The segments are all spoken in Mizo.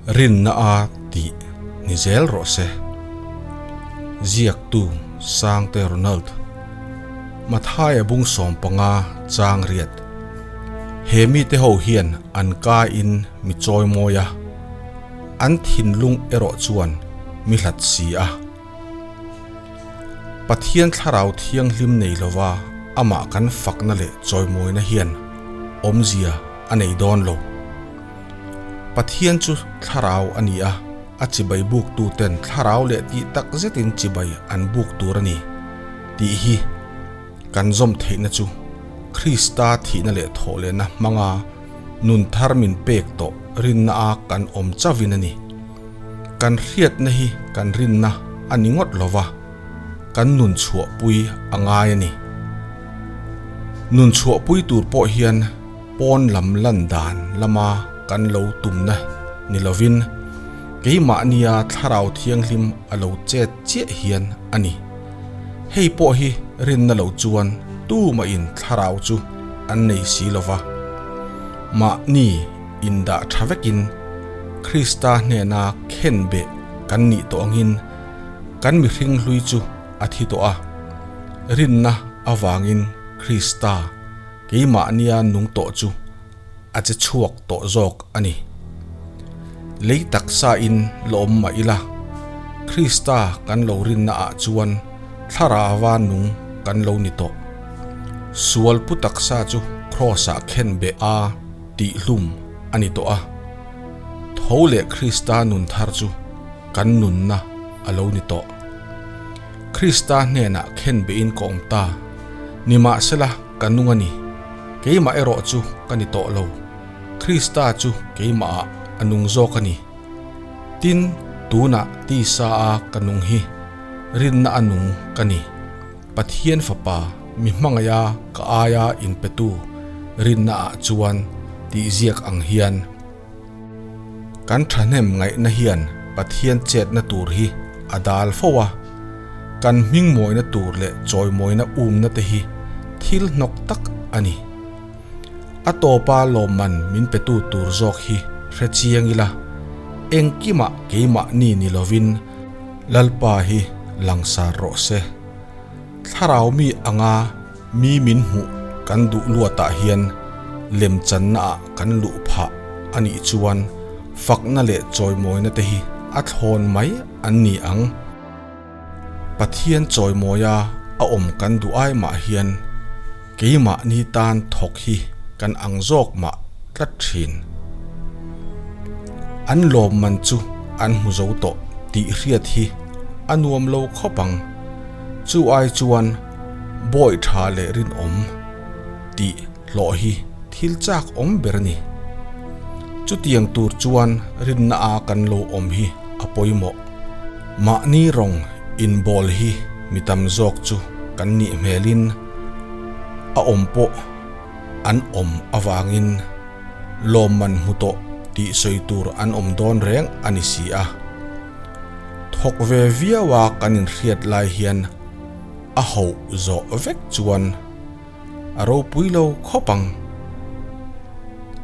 Rinna a tih ni zel rawh se. Ziaktu Sangte Ronald, Mathaia bung 15 chang riat. He mite ho hian an ka in mi chawi mawi a, an thinlung erawh chuan mi hlat si a. Pathian thlarau thianghlim nei lova amah kan fakna leh chawimawina hian awmzia a nei dawn lo. Pathian chu thlarau a ni a, a chibai buktuten thlarau leh tih tak zetin chibai an buk tur a ni tih hi kan zawm theihna chu Krista thihna leh thawhlehna hmanga nun thar min pek tawh rinna a kan awm chauhin a ni. Kan hriatna hi kan rinna a ni ngawt lo va, kan nun chhuahpui a ngai a ni. Nun chhuahpui tur pawh hian pawn lam lan dan lama kan lo tumna ni lovin keimahnia thlarau thianghlim a lo chet chiah hian a ni. Hei pawh hi rinna lo chuan tumahin thlarau chu an nei si lo va. Mahni indah tha vekin Krista hnena khen beh kan nih tawh angin kan mihring hlui chu a thi tawh a, rinna avangin Krista keimahnia nung tawh chu a che chhuak tawh zawk a ni. Lei taksa in la awm mah ila, Krista kan lo rinna ah chuan thlarava nung kan lo ni tawh. Sual pu taksa chu Kraws ah khen beh a tih hlum a ni tawh a. Tho leh Krista nun thar chu kan nunna a lo ni tawh. Krista hnenah khen behin ka awm ta, nimahsela ka nung a ni. Keimah erawh chu ka ni tawh lo, Krista chu keimahah a nung zawk a ni. Tin, tunah tisa a ka nung hi rinna a nung ka ni. Pathian Fapa mi hmangaih a ka aia inpetu rinna ah chuan tih ziak ang hian kan thahnem ngaihna hian Pathian chetna tur hi a dal fo a, kan hming mawina tur leh chawimawina umna te hi thil hnawk tak a ni. A tawpa lawmman min petu tur zawk hi hre chiang ila, engkimah keimahni ni lovin Lalpa hi langsar rawh se. Thlarau mi anga mi min hmuh kan duh luatah hian lemchanna ah kan luh phah a nih chuan fakna leh chawimawina te hi a thlawn mai an ni ang. Pathian chawimawia a awm kan duh ai mah hian keimahni tan thawk hi kan ang zawk mah tlat thin. An lawmman chu an hmu zo tawh tih hriat hi a nuam lo khawp ang. Chu ai chuan bawi tha leh rinawm tih hlawh hi thil chak awm ber a ni. Chutiang tur chuan rinna a kan lo awm hi a pawimawh. Mahni rawng inbawl hi mi tam zawk chu kan nih hmelin a awm pawh an awm avangin lawmman hmu tawh tih sawi tur an awm dawn reng a ni si a. Thawk ve viau a kan inhriat lai hian a hoh zawh vek chuan a ropui lo khawp ang.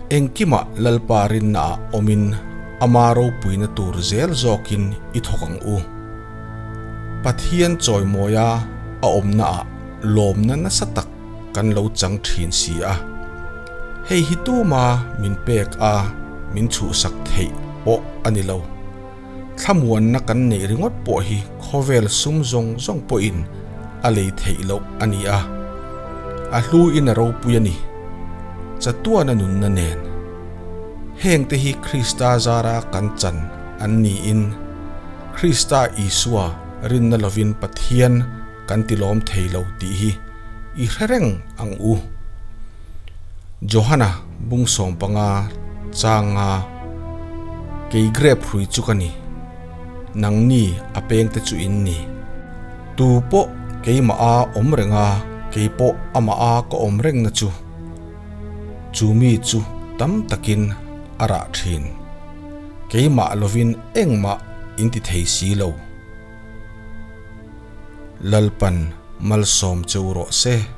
Engkimah Lalpa rinnaah awmin ama ropuina tur zel zawkin i thawk ang u. Pathian chawimawia a awmnaah lawmna nasa tak kan lo chang thin si a. Hei hi tuma min pek a min chhuhsak theih pawh a ni lo. Thlamuanna kan neih ringawt pawh hi khawvel sum zawng zawng pawhin a lei theih loh a ni a, a hluin a ropui a ni. Chatuana nunna nen. Hengte hi Krista zara kan chan an niin Krista Isua rinna lovin Pathian kan tilawm thei lo tih hi i hre reng ang u. Johana bung 15 changa kei grep hrui chu ka ni, nangni a pengte chu in ni. Tu pawh keimah a awm reng a, kei pawh amah a ka awm reng na chu, chu mi chu tam takin a rah thin. Keimah lovin engmah in ti thei si lo. Lalpan malsawm cheu rawh se.